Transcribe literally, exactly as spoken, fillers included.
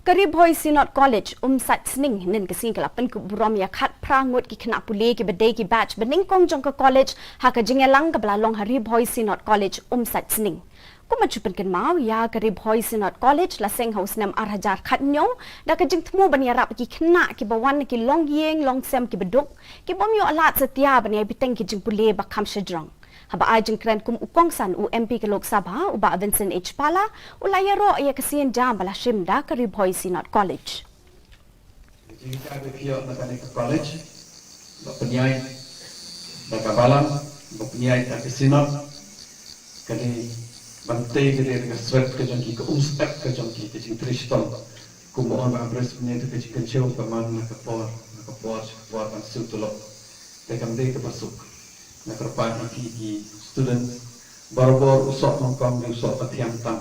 Ka Ri Bhoi Synod College, Umsait Sning, hynnin ka sngi ka la pynkup burom ïa khatphra ngut ki khynnah pule kiba dei ki batch ba nyngkong jong ka college, ha ka jingïalang kaba la long ha Ri Bhoi Synod College, Umsait Sning. Kum ban shu pynkynmaw, ïa ka Ri Bhoi Synod College la seng ha u snem ar hajar khathynñiew, da ka jingthmu ban ïarap ïa ki khynnah kiba wan na ki longïing longsem kiba duk, kibym ïoh lad satia ban ïai bteng ki jingpule ba kham shajrong. Haba ai jingkren kum u kongsan u M P ka Lok Sabha, u Bah Vincent H Pala, u la ïaroh ïa ka sienjam ba la shim da ka Ri Bhoi Synod College. Ka jinghikai ba phi ïoh na kane ka college, ba pynïaid da ka balang, ba pynïaid da ka synod, ka dei ban tei, ka dei ka sret ka jong ki, ka umsyep ka jong ki, ka jingtrei shitom. Kumba ong Bah Bres mynne, ka jingkynshew ka man na ka por, na ka por, sha ka por ban siew tulop. Te kam dei kaba suk. Na ka kyrpad ïa phi ki students, barabor u soh nyngkong dei u soh ba thiang tam.